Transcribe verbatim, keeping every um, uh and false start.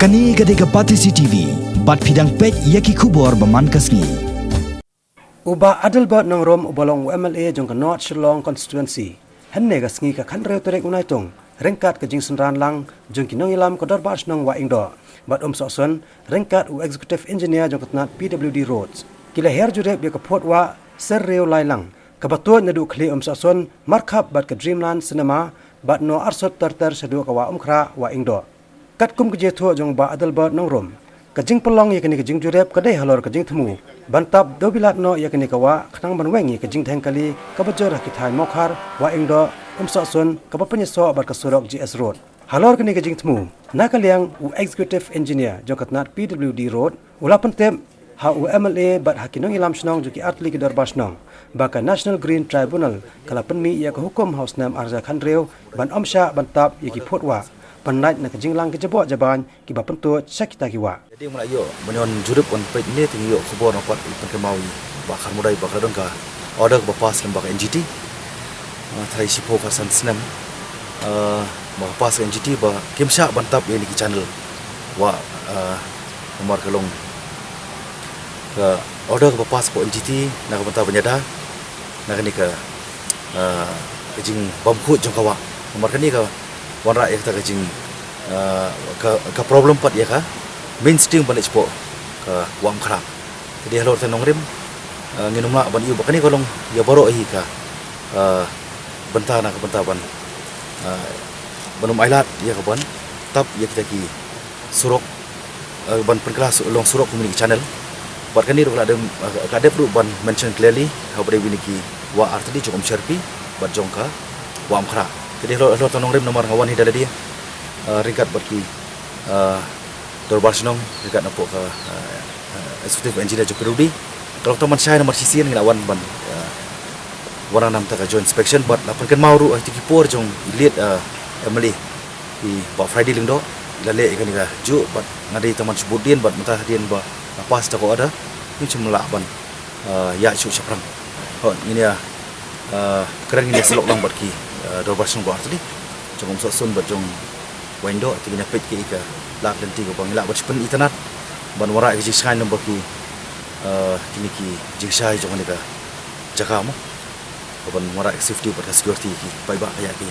Kane ka dei ka Batesi T V, bad phi dang peit ïa ki khubor ba man ka sngi. U Bah Adelbert Nongrum uba long u M L A jong ka North Shillong Constituency, hynne ka sngi ka khathynriew tarik u Naitung, ryngkat ka jingsynran lang jong ki nongïalam ka Dorbar Shnong Wah Iingdoh bad Umsohsun, ryngkat u Executive Engineer jong ka tnat P W D Roads, ki la her jurip ïa ka phot wah Ser Riew Lailang, kaba tuid naduh Khlieh Umsohsun markhap bad ka Dreamland Cinema, bad noh arsut ter ter shaduh ka Wah Umkhrah Wah Iingdoh. Katkum ka jingïathuh jong u Bah Adelbert Nongrum, ka jingpynlong ïa kane ka jingjurip ka dei halor ka jingthmu ban tap dewbilat noh ïa kane ka wah, khnang ban weng ïa ka jingdheng kali kaba jur ha ki thaiñ Mawkhar, Wah Iingdoh, Umsohsun, kaba pynïasoh bad ka surok G S Road. Halor kane ka jingthmu, na ka liang u Executive Engineer jong ka tnat P W D Road u la pyntip ha u M L A bad ha ki nongïalam shnong jong ki artylli ki dorbar shnong, ba ka National Green Tribunal ka la pynmih ïa ka hukum ha u snem ar hajar khathynriew ban ym shah ban tap ïa ki phot wah, pynlait na ka jinglang ki jaboh jabaiñ kiba pyntuid sha kita ki wah. Dei ma la ïoh ban ïoh jurip ban peit ne, te ngi ïoh khubor na pat i pynkynmaw i Bah Kharmudai ba ka la don ka order ba pass lem bad ka N G T. Ah, tharai shiphew khatsan snem, ah, ba pass ka N G T ba kim shah ban tap ïa kine ki channel wah, ah, namar ka long ka order ba pass ka N G T na ka bynta ban ïada na kane ka, ah, ka jingbymkhuid jong ka wah. Namar kane ka wanrah ïa kata ka jing, ah, ka, ka problem pat ïa ka mainstream ban leit shapoh ka Wah Umkhrah. Te dei halor te nongrim, ah, ngin ym lah ban ïoh ba kane ka long ïa baroh hi ka, ah, bynta na ka bynta ban, ah, ban ym ailad ïa ka ban tap ïa kita ki surok, ah, ban pynkylla su-, long surok kum kine ki channel. Bad kane ruh ka la dep, ah, ka la dep ruh ban mention clearly ha ba dei kine ki wah artylli jong ka Umsherpi bad jong ka Wah Umkhrah. Te dei halor, halor te nongrim namar nga wan hi da lade, ah, ryngkat bad ki, ah, dorbar shnong, ryngkat napoh ka, ah, ah, executive engineer jong ka P W D. Ka long tang ban shai namar shisien ngi la wan ban, ah, wan na ka bynta ka joint inspection bad la pynkynmaw ruh ha kita ki por jong i late, ah, M L A i Bah Friday Lyngdoh, i la leh ïa kane kajuh bad nga dei tang ban shibun dien bad mynta hadien ba la pass da ka order, ngim shym lah ban, ah, ïaid shuh shaphrang. Hooid, ngin ïa, ah, kren, ngin ïa sylok lang bad ki, ah, dorbar shnong ba artylli jong Umsohsun bad jong Wah Iingdoh, te ngin ïa peit kaei ka lad lynti kaba ngi lah ban shu pynitynnad ban wanrah ïa ka jingshngaiñ lem bad ki, ah, kine ki jingshai jong kane ka jaka mo, ban wanrah ïa ka safety bad ka security ki paidbah ka ïa ki.